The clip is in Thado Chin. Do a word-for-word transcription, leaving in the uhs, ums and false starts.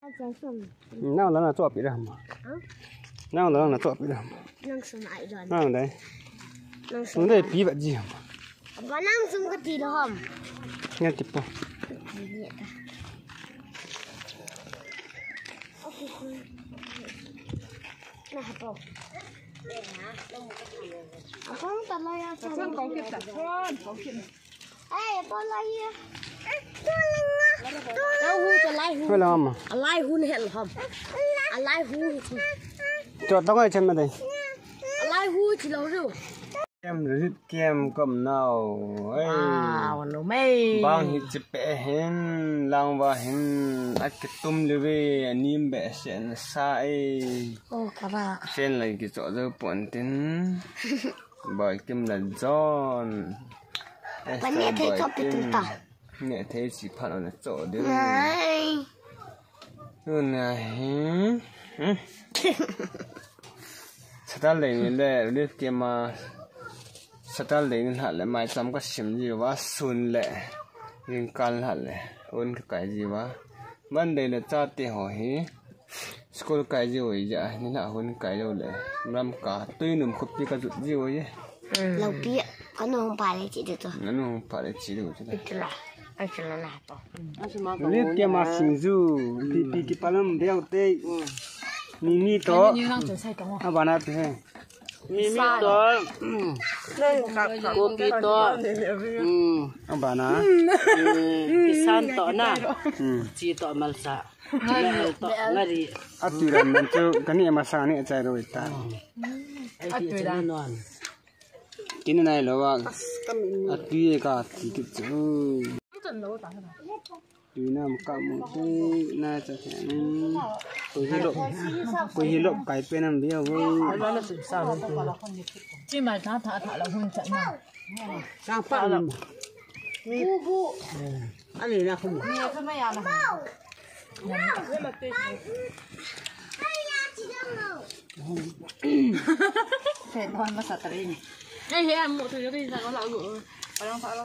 Nang lang na chopi ra ma. Nang lang na chopi ra ma. Nang sum ai don. Nang dai. Nang sum. Nang dai pi ba ji ma. Ba nang sum ka ti lo ham. Nga ti po. Na ha po. Apang ta la ya. Apang kau kita. Apang kau kita. Ai, Paul, lai hi. Lau hu, ta lai hu. Wala ma. A lai hu ni hel ham. A lai hu. Cho tong ai chem ma dei. A lai hu chi lo ru. Kem rit kem kom nau. Ei. Wow, no mei. Bang hi chi pe hin, lang va hin, a ki tum li ve, a nim be sen sa ei. Oh, kara. Sen lai ki cho zo pon tin. Boy Kim la John. Esther, Boy Kim. Ne thei chi phat on cho de. Nai. Tuna hi. Hmm? Saturday ni le, Relief Camp a. Saturday ni lha le, mai cham ka sim ji va sun le. Ring kal lha le. Un ka kai ji va. Monday le chate ho hi. School kai ji oi ja, ni na hun kai jo le. Ram ka tui num khup pi ka jut ji oi. Lau pi, ka nu hung pa le chi de to. Nanu hung pa le chi de to. Itla, ai chi la na to. Relief Camp a singju, pi pi ki palam beu te. Mi mi to. Ni nang chu sai to. Abana te he. Mi mi to. Kopi to. Abana. Kisan to na. Chi to malsa. Ngal to, ngari. Atui ram man chu, kani masang ni achai ro ita. Atui ram. Kini nai lo wa. Atui ka ti ki chu. Tui nam ka mu te, na cha cha ni. Ko hi lo, ko hi lo kai pe nam bia wo. Chi mai tha tha tha la hun cha na. Sang pa lo. Bu bu. Ani na khum. Ni ka ma ya na. Fen hon ma sa ta ri ni. Ei, he, mo tu ri sa ko la go. Pa lang pa la.